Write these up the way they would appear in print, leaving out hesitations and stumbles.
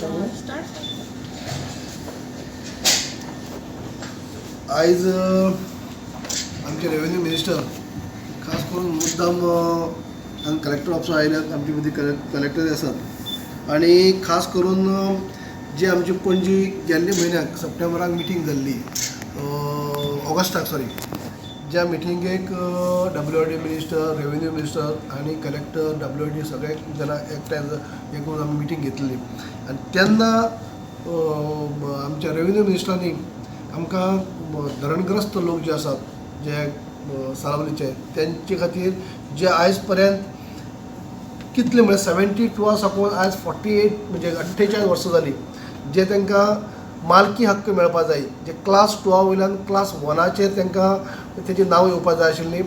सांगू. Start. आयज आमचे रेवेन्यू मिनिस्टर खास करून मुद्दाम हांगा कलेक्टर ऑफिसार आयल्यात, आमचे मदीं कलेक्टर आसात आनी खास करून जे आमची पणजी गेल्ले म्हयन्याक सप्टेंबराक मिटींग जाल्ली, ऑगस्टाक सॉरी, ज्या मिटिंगेक WRD minister, revenue minister आनी कलेक्टर, WRD सगळे जाणां एकठांय हे करून आमी मिटींग घेतलेली आनी तेन्ना आमच्या रेवेन्यू मिनिस्टरांनी आमकां धरणग्रस्त लोक जे आसात, जे सालावलीचे, तेंचे खातीर जे आयज पर्यंत कितले म्हळ्यार 72 साकून आयज 48 म्हणजे 48 वर्सां जालीं, जे तांकां मालकी हक्क मेळपा जाय, जे क्लास 2 वयल्यान क्लास 1 तांकां तेजें नांव येवपा जाय आशिल्ली,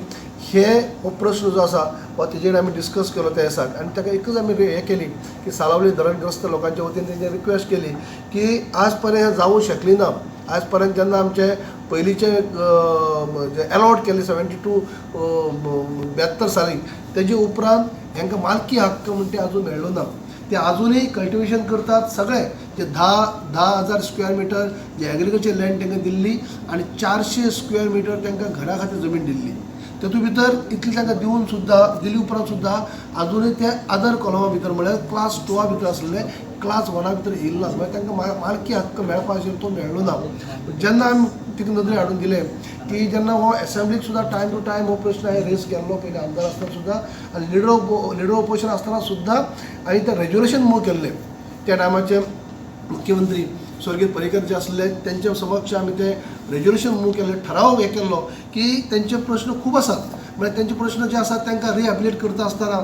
हे हो प्रश्न जो आसा हो तेजेर आमी डिस्कस केलो त्या दिसाक. आनी ताका एकूच आमी हें केली की सालावली धरणग्रस्त लोकांच्या वतीन तेंचे रिक्वेस्ट केली की आज पर्यंत हें जावूं शकली ना. आज पर्यंत जेन्ना आमचे पयलींचे जे एलॉट केल्ले 72 72 साली, तेजे उपरांत हेंकां मालकी हक्क म्हणटा ते आजून मेळ्ळो ना. ते आजुनूय कल्टिवेशन करतात सगळे, जे 10,000 स्क्वेअर मिटर जे एग्रीकल्चर लँड तांकां दिल्ली आनी 400 स्क्वेअर मिटर तांकां घरा खातीर जमीन दिल्ली, तेतूंत भितर इतली तांकां दिवन सुद्दां, दिली उपरांत सुद्दां आजुनूय ते अदर कॉलमा भितर म्हळ्यार क्लास 2 भितर आसलेले क्लास 1 भितर येयल्लो ना, म्हळ्यार तांकां मालकी हक्क मेळपा आशिल्लो तो मेळ्ळो ना. जेन्ना आमी तिका नदरे हाडून दिलें की जेन्ना हो एसेंब्लीक सुद्दां टायम टू टायम हो प्रश्न हांवें रेज केल्लो पयलीं आमदार आसतना सुद्दां आनी लिडर ऑपोजिशन आसतना सुद्दां, आनी तें रेजोल्युशन मूव केल्लें त्या टायमाचे मुख्यमंत्री स्वर्गीय पर्रीकर जे आसले तेंच्या समक्ष आमी तें रेजोल्युशन मूव केल्लें, ठराव हे केल्लो की तेंचे प्रश्न खूब आसात, म्हळ्यार तेंचे प्रश्न जे आसात तांकां रिहेबिलिटेट करता आसतना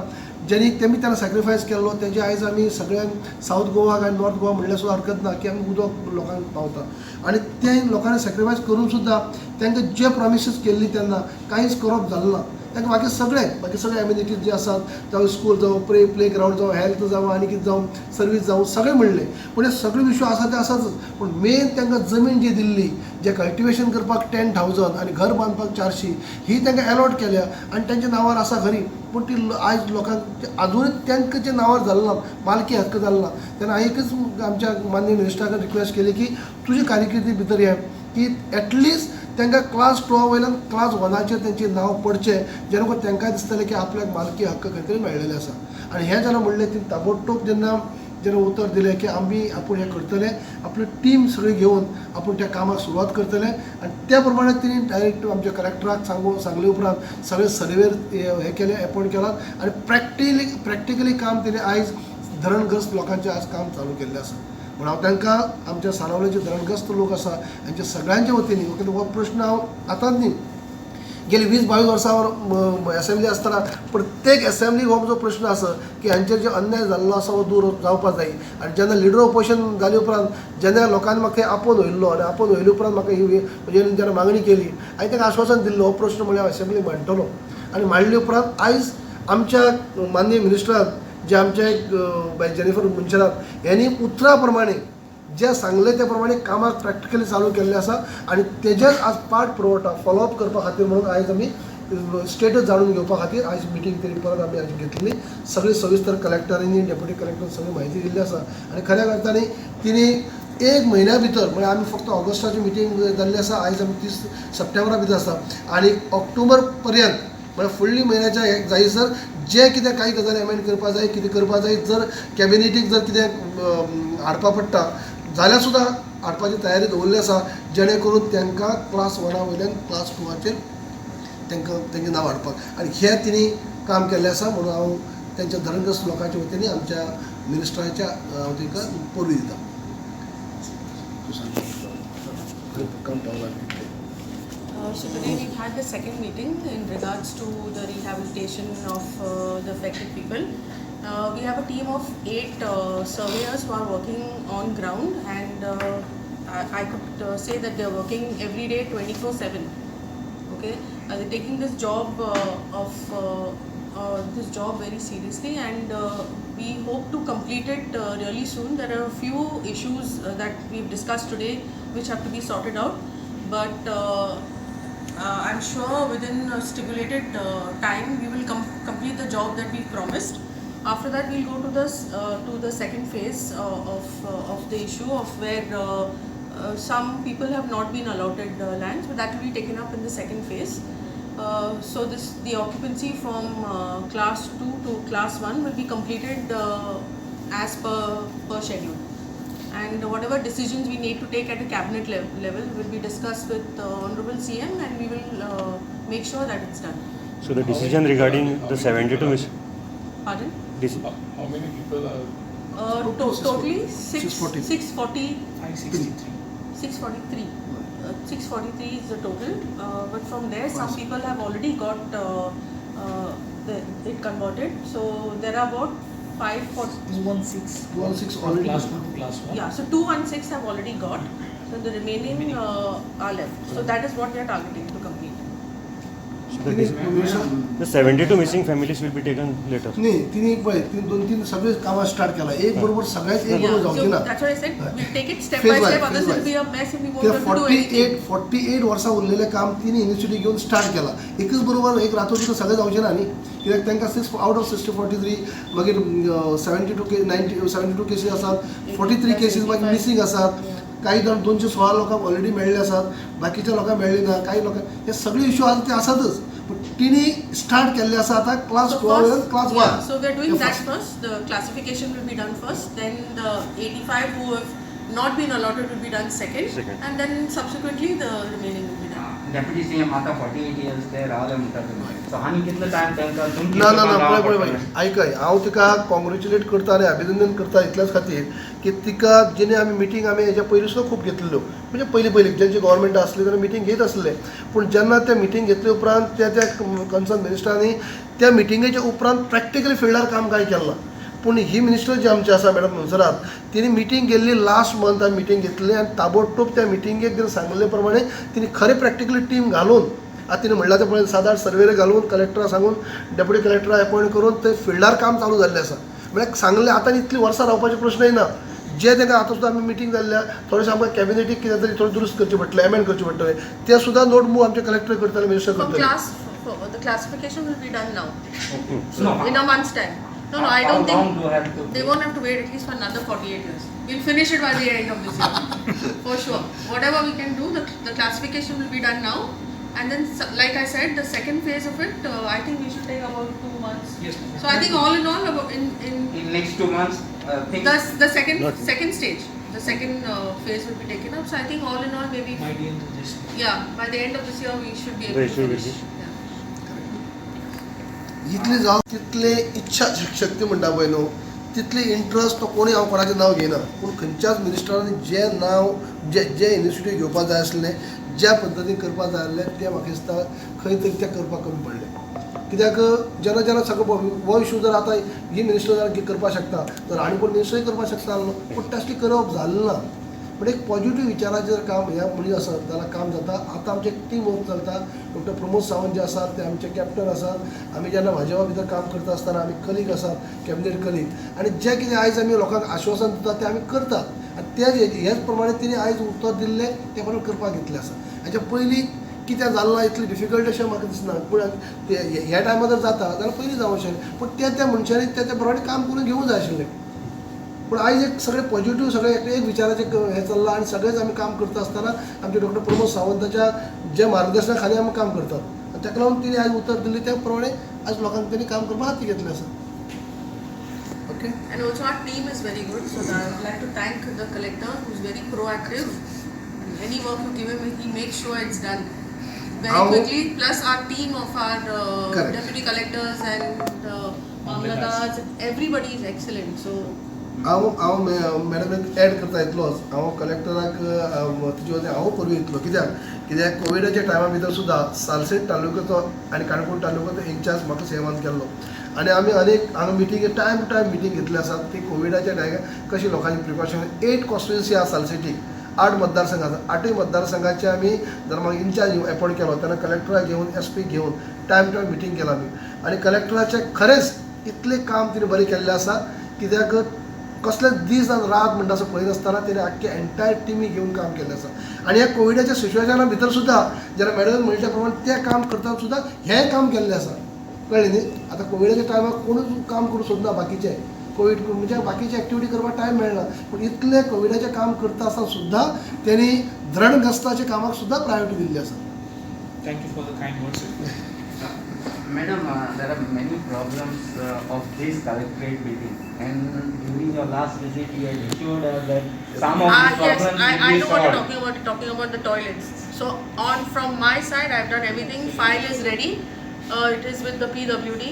जेणी तेमी त्यांना सॅक्रिफायस केल्लो तेजे आयज आमी सगळ्यांक सावथ गोवाक आनी नॉर्थ गोवा म्हणल्यार सुद्दां हरकत ना की आमी उदक लोकांक पावता आनी ते लोकांनी सॅक्रिफायस करून सुद्दां तांकां जे प्रॉमिसीस केल्ली तेन्ना कांयच करप जालें ना. तांकां बाकी सगळे एमिनिटीज जे आसात, जावं स्कूल जावं, प्ले ग्रावंड जावं, हेल्थ जावं, आनी कितें जावं, सर्वीस जावं, सगळें म्हणलें. पूण हे सगळे विशय आसा ते आसातच, पूण मेन तांकां जमीन जी दिल्ली, जे कल्टिवेशन करपाक 10,000 आनी घर बांदपाक 400 ही तांकां एलॉट केल्या आनी तेंच्या नांवार आसा खरी, पूण ती आयज लोकांक आजुनूय तांकां जे नांवार जालें ना, मालकी हक्क जालो ना. तेन्ना हांवें एकच आमच्या माननीय मिनिस्टरा कडेन रिक्वेस्ट केली की तुजी कारकिर्दी भितर हे की एटलिस्ट तांकां क्लास 2 वयल्यान क्लास 1 तेंचें नांव पडचें, जेणे करून तांकां दिसतलें की आपल्याक मालकी हक्क खंय तरी मेळ्ळेले आसा. आनी हें जेन्ना म्हणलें ती ताबडतोब जेन्ना जेन्ना उतर दिलें की आमी आपूण हें करतले, आपली टीम सगळी घेवन आपूण त्या कामाक सुरवात करतले, आनी त्या प्रमाणे तिणी डायरेक्ट आमच्या कलेक्टराक सांगले उपरांत सगळे सर्वेर हे केले, एपॉयंट केलात आनी प्रॅक्टिकली काम तिणें आयज धरणग्रस्त लोकांचें आज काम चालू केल्लें आसा. म्हण हांव तांकां आमच्या सालावलेचे धरणग्रस्त लोक आसा हेंच्या सगळ्यांच्या वतीन, हो प्रश्न हांव आतांच न्ही, गेली 20-22 वर्सां एसेंब्ली आसतना प्रत्येक एसेंब्लीक हो म्हजो प्रश्न आसा की हांचेर जे अन्याय जाल्लो आसा हो दूर जावपा जाय. आनी जेन्ना लिडर ऑपोजिशन जाले उपरांत जेन्ना लोकांनी म्हाका आपोवन व्हयल्लो आनी आपोवन व्हयले उपरांत म्हाका ही म्हणजे जेन्ना मागणी केली हांवें तांकां आश्वासन दिल्लो हो प्रश्न म्हळ्यार हांव एसेंब्लीक मांडटलो. आनी मांडले उपरांत आयज आमच्या माननीय मिनिस्टरान जे आमचे बाय जेनिफर मुंशरात ह्यांनी उतरा प्रमाणे जे सांगलें त्या प्रमाणे कामाक प्रॅक्टिकली चालू केल्लें आसा आनी तेजेच आज पाठ पुरवठा फॉलोअप करपा खातीर म्हणून आयज आमी स्टेटस जाणून घेवपा खातीर आयज मिटींग तरी परत आमी आयज घेतली. सगळी सविस्तर कलेक्टरांनी, डेप्युटी कलेक्टर सगळी म्हायती दिल्ली आसा आनी खऱ्या अर्थान तिणी एक म्हयन्या भितर, म्हळ्यार आमी फक्त ऑगस्टाची मिटींग जाल्ली आसा, आयज आमी 30 सप्टेंबरा भितर आसा आनी ऑक्टोबर पर्यंत म्हळ्यार फुडल्या म्हयन्याच्या हे जायसर जे कितें कांय गजाली एमेंड करपा जाय, कितें करपा जाय, जर कॅबिनेटीक जर कितें हाडपा पडटा जाल्यार सुद्दां हाडपाची तयारी दवरली आसा, जेणे करून तांकां क्लास 1 वयल्यान क्लास 2 तांकां तेंचें नांव हाडपाक. आनी हें तिणी काम केल्लें आसा म्हणून हांव तेंच्या धरणग्रस्त लोकांच्या वतीन आमच्या मिनिस्टराच्या हांव तांकां परबीं दिता. तूं सांग काम पावलां कितलें. So today we've had the second meeting in regards to the rehabilitation of the affected people. We have a team of 8 surveyors who are working on ground, and I could say that they are working every day 24/7. Okay, they're taking this job this job very seriously, and we hope to complete it really soon. There are a few issues that we've discussed today which have to be sorted out, but I'm sure within a stipulated time we will complete the job that we've promised. After that, we'll go to the second phase of the issue of where some people have not been allotted lands, but that will be taken up in the second phase. So this the occupancy from class 2 to class 1 will be completed as per schedule, and whatever decisions we need to take at a cabinet level will be discussed with Honorable CM, and we will make sure that it's done. So the decision regarding the 72 is Pardon? How many people are? Totally 640. 563. 643. 643 is the total, but from there some people have already got it converted. So there are about 540. 216. 216 already. Class 2 to class 1. Yeah, so 216 have already got. So the remaining are left. So that is what we are targeting to complete. So the 72 missing families will be taken later. न्ही तिने पळय तिने दोन तीन सगळे कामां start केला एक बरोबर सगळ्याच एक बरोबर जावची ना. That's what I said. We'll take it step Phase by wise, step, otherwise phase it will be wise. a mess and we won't ते be able to do anything. 48 वर्सां उरलेलें काम तिने इनिशिएटीव घेवन स्टार्ट केला एकच बरोबर एक रातोची सगळें जावचें ना न्ही कित्याक तांकां 6 out of 643 मागीर 72 90 72 केसीस आसात, 43 केसीस मागीर मिसींग आसात, काही जाण 216 लोकांक ऑलरेडी मेळ्ळे आसात, बाकीच्या लोकांक मेळ्ळे ना, काही लोकांक हे सगळे इश्यू आसा ते आसातच. पूण तिणी स्टार्ट केल्ले आसा आतां class 2 class 1. So we are doing that first. The classification will be done first, then the 85 who have not been allotted will be done second, and then subsequently the remaining will be done. Deputy CM आता 48 years ते रावले म्हणटा तुमी, so आनी कितलो time तांकां तुमची ना ना ना पळय पळय पळय आयकय, हांव तिका कॉंग्रेच्युलेट करता आनी अभिनंदन करता इतल्याच खातीर की तिका जेणे आमी मिटींग आमी हेच्या पयलीं सुद्दां खूब घेतलेल्यो, म्हणजे पयलीं पयलीं जेंची गव्हर्मेंट आसली तेन्ना मिटींग घेत आसले, पूण जेन्ना ते मिटींग घेतले उपरांत त्या त्या कन्सर्न मिनिस्टरांनी त्या मिटिंगेच्या उपरांत प्रॅक्टिकली फिल्डार काम कांय केलें ना. पूण ही मिनिस्टर जी आमची आसा मॅडम मुनसरात, तिणी मिटींग केल्ली लास्ट मंथ आमी मिटींग घेतली आनी ताबडतोब त्या मिटिंगेक तिणें सांगले प्रमाणे तिणें खरें प्रॅक्टिकली टीम घालून आतां तिणें म्हणलां तें पळय 7-8 सर्वेर घालून कलेक्टरा सांगून डेप्युटी कलेक्टरा एपॉयंट करून ते फिल्डार काम चालू जाल्लें आसा. म्हळ्यार सांगलें आतां इतलीं वर्सां रावपाचे प्रश्न येना, जे तांकां आतां सुद्दां आमी मिटींग जाल्ल्या थोडेशें आमकां कॅबिनेटीक कितें तरी थोडें दुरुस्त करचें पडटलें, एमेंड करचें पडटलें, तें सुद्दां नोट मूव आमचे कलेक्टर करतले, मिनिस्टर करतले. The classification will be done now. In a month's time. No, no, I don't think they won't have to wait at least for another 48 years. We'll finish it by the end of this year, for sure. Whatever we can do, the classification will be done now, and then, like I said, the second phase of it, I think we should take about 2 months. Yes, ma'am. So I think all in all, about in next 2 months, the second stage, the second phase will be taken up. So I think all in all, maybe by the end of this year. Yeah, by the end of this year, we should be able to finish. जितली जावं तितले इच्छा शक्ती म्हणटा पळय न्हू तितली interest तो कोणी हांव कोणाचें नांव घेयना, पूण खंयच्याच मिनिस्टरान जें नांव जे जे इनिशिएटीव घेवपाक जाय आसलें, ज्या पद्दतीन करपाक जाय आसलें तें म्हाका दिसता खंय तरी तें करपाक कमी पडलें. कित्याक जेन्ना जेन्ना सगळो हो इशू जर आतां ही मिनिस्टर जर करपाक शकता तर आनी कोण मिनिस्टरूय करपाक शकता आसलो, पूण तसलें करप जालें ना. पण एक पॉझिटिव्ह विचाराचें जर काम ह्या मनीस आसत जाल्यार काम जाता. आतां आमचें टीम वर्क चलता, डॉक्टर प्रमोद सावंत जे आसात ते आमचे कॅप्टन आसात, आमी जेन्ना भाजपा भितर काम करता आसतना आमी कलीग आसात, कॅबिनेट कलीग, आनी जें कितें आयज आमी लोकांक आश्वासन दितात तें आमी करतात आनी ते हेच प्रमाणे तिणें आयज उतर दिल्लें तें प्रमाणे करपाक घेतलें आसा. हाच्या पयलीं कितें जालां ना इतलें डिफिकल्ट अशें म्हाका दिसना, पूण ते ह्या टायमार जर जाता जाल्यार पयलीं जावं आशिल्लें, पूण त्या त्या मनशांनी त्या त्या प्रमाणे काम करून घेवूंक जाय आशिल्लें. पूण आयज एक सगळें पॉझिटिव्ह सगळें एक विचाराचें हें चल्लां आनी सगळेंच आमी काम करता आसतना आमच्या डॉक्टर प्रमोद सावंताच्या ज्या मार्गदर्शना खाली आमी काम करतात आनी ताका लागून तिणें आयज उतर दिल्लें त्या प्रमाणे आयज लोकांक तेणी काम करपाक हाती घेतलें आसा. Okay. And also our team is very good, so I would like to thank the collector who is very proactive. Any work you give him, he makes sure it's done very quickly. Plus our team of our deputy collectors and mamlatdars, everybody is excellent. So हांव हांव madam एक add करता इतलोच, हांव कलेक्टराक तिजे वतीन हांव परबीं दितलो, कित्याक कित्याक कोविडाच्या टायमा भितर सुद्दां सालसेट तालुक्याचो आनी काणकोण तालुक्याचो इन्चार्ज म्हाका सेवान केल्लो आनी आमी अनेक हांगा मिटींगे टायम टू टायम मिटींग घेतले आसात ती कोविडाच्या टायमार कशी लोकांची प्रिकॉशन. 8 कॉन्स्टिट्युन्सी आसा सालसेटीक, 8 मतदारसंघ आसा, 8 मतदारसंघाचे आमी जर म्हाका इन्चार्ज एपॉयंट केलो तेन्ना कलेक्टराक घेवन एस पी घेवन टायम टू टायम मिटींग केला आमी आनी कलेक्टराचें खरेंच इतलें काम तिणें बरें केल्लें आसा कित्याक कसलेच दीस आनी रात म्हणटा असो पळयनासतना तिणें आख्खे एंटायर टिमी घेवन काम केल्लें आसा. आनी ह्या कोविडाच्या सिच्युएशना भितर सुद्दां जेन्ना मॅडम म्हणल्या प्रमाण तें काम करतना सुद्दां हेंय काम केल्लें आसा, कळ्ळें न्ही. आतां कोविडाच्या टायमार कोणूच काम करूंक सोदना बाकीचे, कोवीड म्हणजे बाकीची एक्टिविटी करपाक टायम मेळना, पूण इतलें कोविडाचें काम करता आसतना सुद्दां तेणी धरणग्रस्ताच्या कामाक सुद्दां प्रायोरिटी दिल्ली आसा. Thank you for the kind words. Madam, there are many problems of this collectorate building, and during your last visit you had assured us that some of Ah, these yes, problems I will be know what you're solved. talking about. You're talking about the toilets. So on from my side, I've done everything. File is ready. It is with the PWD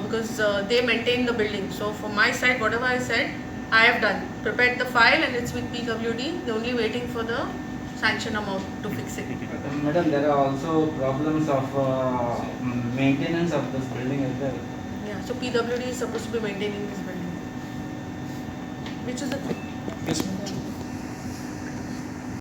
because they maintain the building. So from my side, whatever I said, I have done. Prepared the file and it's with PWD. They're only waiting for the sanction amount to fix it. Madam, there are also problems of maintenance of this building as well. Yeah. So PWD is supposed to be maintaining this building, which is the Yes, ma'am.